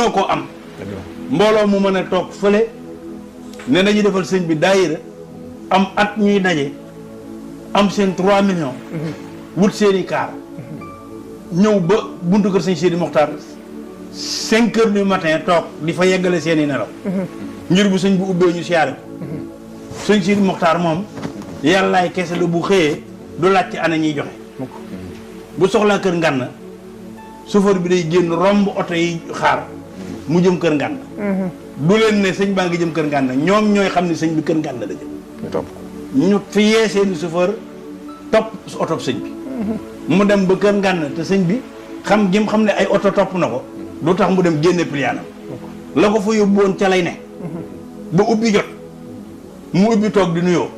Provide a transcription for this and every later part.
mënoo koo am mbooloo mu mën a toog fële ne nañu defal sëñ bi daayira am at ñuy daje am seen 3 millions wut seeni kaar ñëw ba buntu kër sëñ Sidi Mokhtar 5 heures du matin toog di fa yeggale seeni nelaw ngir bu sëñ bu ubbee ñu siyaare ko sëñ Sidi Mokhtar moom yàllaay kese la bu xëyee du laaj ci ana ñuy joxe bu soxlaa kër ngànn chauffeur bi day génn romb oto yi xaar mu jëm kër ngànn du leen ne sëñ baa ngi jëm kër ngànn ñoom ñooy xam ne sëñ bi kër ngànn la jëm ñu fi yee seeni chauffeur topp oto sëñ bi mu dem ba kër ngànn te sëñ bi xam gim xam ne ay oto topp na ko du tax mu dem génne pliyaanam la ko fa yóbbu woon ca lay ne ba ubbi jot mu ubbi toog di nuyoo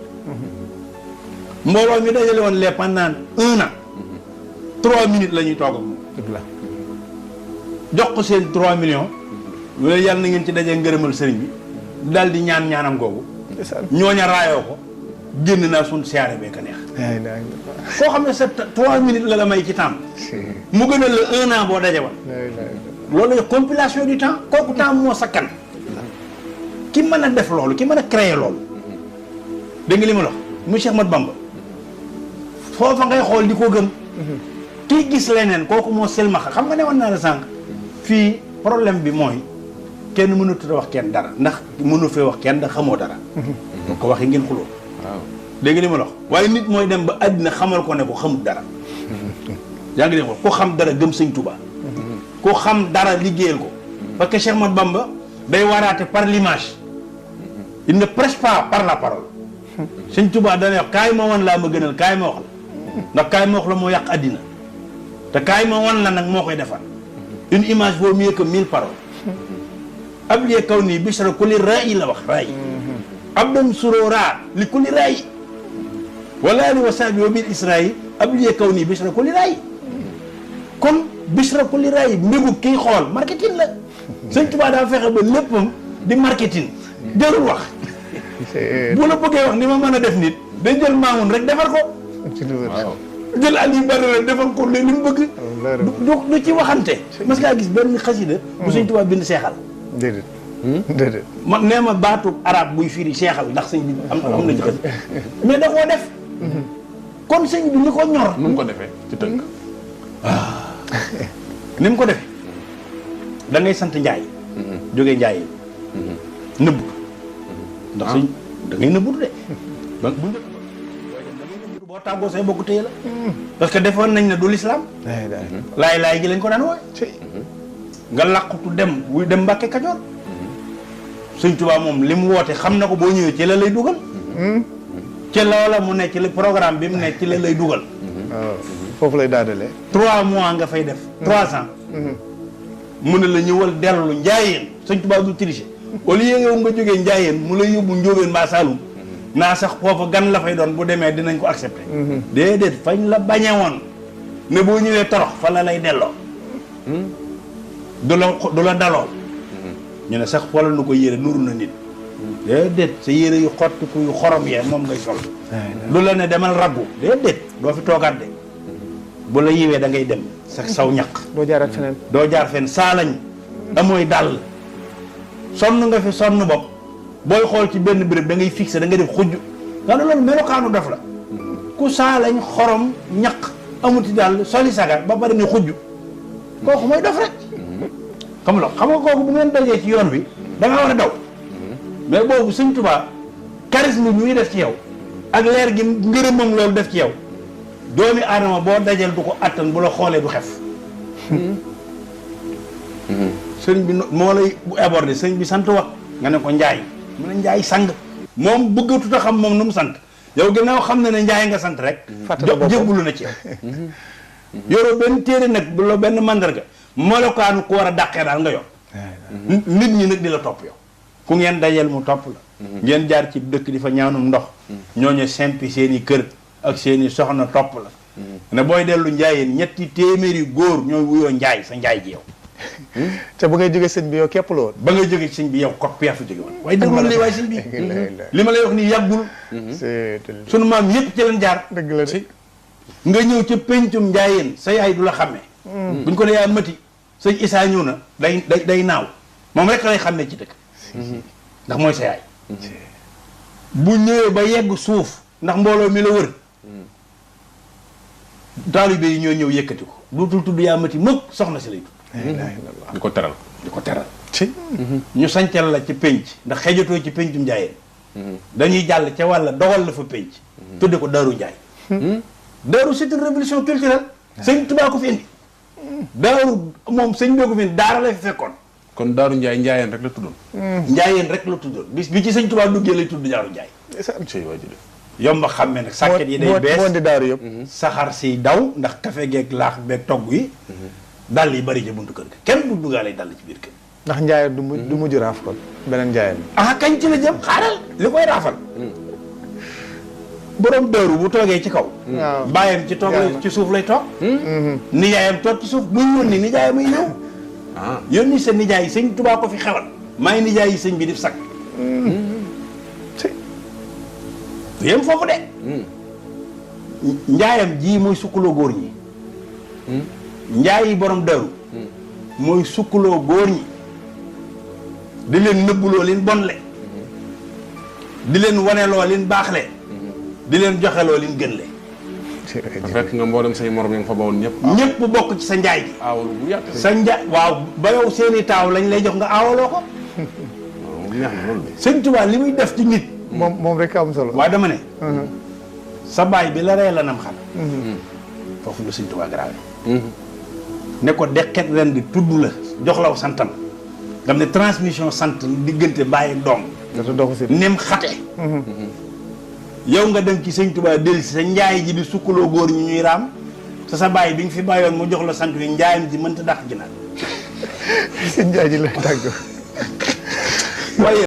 mbooloo mi dajale woon les pendant 1 an 3 minutes la ñuy toog ak jox ko seen 3 millions loolu yàlla na ngeen ci dajee ngërëmal sëriñ bi daal di ñaan ñaanam googu ñooña raayoo ko génn naa suñ siyaare bee ka neex koo xam ne sa 3 minutes la may ci temps mu gënal la 1 an boo daje woon loolu la compilation du temps kooku temps moo sakkan ki mën a def loolu ki mën a créer loolu dégg nga li ma la wax mu Cheikh Ahmadou Bamba foofa ngay xool di ko gëm kii gis leneen kooku moo selmaxa xam nga ne woon naa la sànq fii problème bi mooy kenn mënatut a wax kenn dara ndax mënu fee wax kenn da xamoo dara donc ko waxee ngeen xuloo waaw dégg nga li ma la wax waaye nit mooy dem ba àddina xamal ko ne ko xamut dara yaa ngi dégg ko xam dara gëm sëñ Touba ku xam dara liggéeyal ko parce que Cheikh Ahmadou Bamba day waraate par l'image il ne prêche pas par la parole sëñ Touba dana wax kaay ma wan laa ma gënal kaay ma wax la ndax kaay ma wax la moo yàq àddina te kaay ma wan la nag moo koy defar une image vaut mieux que 1000 paroles abliye kaw nii bishra kulli ra'i la wax ra'i abdam surora li kulli ra'i wala li wasabi wa bil isra'i abliye kaw nii bishra kulli ra'i kon bishra kulli ra'i mbégu kii xool marketing la sëñ Tuubaa daa fexe ba léppam di marketing jarul wax bu la bëggee wax ni ma mën a def nit dañ jël maamun rek defar ko jël Aliou Badara defal ko li mu bëgg du ci waxante mas ngaa gis benn xasida bu sëñ Tuubaa bind seexal déedéet déedéet man nee ma baatu arab buy firi seexal ndax sëñ bi am na ci xasida mais da koo def kon sëñ bi ni ko ñor nu mu ko defee ci tënk ni mu ko defee da ngay sant njaay jógee njaay yi nëbbu ndax sëñ da ngay nëbbu de ba bu njëkk boo tàggoo say bokk téye la parce que defoon nañ ne du l'islam laay gi lañ ko daan wooy nga làqutu dem wuy dem Mbàkke Kajoor sëñ Tuubaa moom li mu woote xam na ko boo ñëwee ci la lay dugal ci loola mu ne ci la programme bi mu ne ci la lay dugal foofu lay daadalee 3 mois nga fay def 3 ans mu ne la ñëwal dellu njaayeen sëñ Tuubaa du tricher au lieu yow nga jógee njaayeen mu lay yóbbu njóobeen mbaa Saalum naa sax foofu gan la fay doon bu demee dinañ ko accepté déedéet fañ la bañe woon ne boo ñëwee torox fa la lay delloo du la dalool ñu ne sax wala nu ko yére nuru na nit déedéet sa yére yu xottiku yu xorom yee moom ngay sol du la ne demal raggu déedéet doo fi toogaat de bu la yiwee da ngay dem sa saw ñaq doo jaaraat feneen doo jaar fenn saalañ amooy dàll sonn nga fi sonn bopp booy xool ci benn béréb da ngay fixé da ngay def xujj nga ne loolu melokaanu def la ku saalañ xorom ñaq amuti dàll soli sagar ba bari ne xujj kooku mooy def rek xam nga kooku bu ngeen dajee ci yoon bi da nga war a daw mais boobu sëñ Tuubaa charisme bi muy def ci yow ak leer gi ngërëmam loolu def ci yow doomi aadama boo dajal du ko attan bu la xoolee du xef sëriñ bi moo lay bu abordé sëriñ bi sant wax nga ne ko njaay mu ne njaay sang moom bëggatut a xam moom nu mu sant yow ginnaaw xam na ne njaay nga sant rek jébbalu na ci yow yoroo benn téere nag bu la benn mandarga melokaanu ku war a dàqee daal nga yor nit ñi nag di la topp yow ku ngeen dajeel mu topp la ngeen jaar ci dëkk di fa ñaanum ndox ñooñu sempi seen i kër ak seen i soxna topp la ne booy dellu njaayeen 300 góor ñooy wuyoo njaay sa njaay ji yow te bu ngay jógee sëñ bi yow képp la woon ba ngay jógee sëñ bi yow kopp yaa fa jóge woon waaye déglu li waaye sëñ bi li ma lay wax nii yàggul sunu maam yëpp ci leen jaar dëgg la de nga ñëw ca péncum njaayeen sa yaay du la xàmmee buñ ko ne yaa mati sëñ Issa ñëw na day naaw moom rek lay xàmmee ci dëkk ndax mooy sa yaay bu ñëwee ba yegg suuf ndax mbooloo mi la wër taalibe yi ñoo ñëw yëkkati ko dootul tudd yaa mati mukk soxna si lay tudd di ko teral ci ñu sancal la ci pénc ndax xejatoo ci péncum njaayeen dañuy jàll ca wàlla dogal la fa pénc tudde ko Daaru Njaay Daaru c'est une révolution culturelle sëñ Tuubaa ko fi indi Daaru moom sëñ bee ko fi indi daara la fi fekkoon kon Daaru Njaay njaayeen rek la tuddoon njaayeen rek la tuddoon bis bi ci sëñ Tuubaa duggee lay tudd Daaru Njaay cey waa ji de yomba xàmmee nag sàkket yi day moo bees di daaru yëpp saxaar si daw ndax kafe geeg laax beeg togg yi dàll yi bari ci buntu kër ga kenn du duggaale dàll ci biir kër ndax njaayeen du mujj raaf kon beneen njaayeen ah kañ ci la jëm xaaral li koy raafal borom dëru bu toogee ci kaw waaw bàyyam ci toog ci suuf lay toog nijaayam toog ci suuf muy yónni nijaayam muy ñëw yónni sa nijaay yi sëñ Tuubaa ko fi xewal maay nijaay yi sëñ bi di sakk du yem foofu de njaayam ji mooy sukkuloo góor ñi njaay yi borom dëru mooy sukkuloo góor ñi di leen nëbbuloo leen bonle di leen waneloo leen baaxle di leen joxeloo leen gënle fekk nga mboolem say morom yi nga fa bawoon ñëpp ñëpp bokk ci sa njaay gi aawal bu yàgg sa njaay waaw ba yow seeni taaw lañ lay jox nga aawaloo ko neex na loolu de sëñ Tuubaa li muy def ci nit moom rek am solo waaye dama ne sa baay bi la ree la nam xam foofu la sëñ Tuubaa grave ne ko deqet ren di tudd la jox law santam nga xam ne transmission sant diggante bàyyi doom data doxu si nim xate yow nga dem ci sëñ Tuubaa dellu si sa njaay ji di sukkaloo góor ñi ñuy raam sa bàyyi bi nga fi bàyyoon mu jox la sant wi njaayam ji mënta dàq gi naan sëñ njaay ji lay tàgg waaye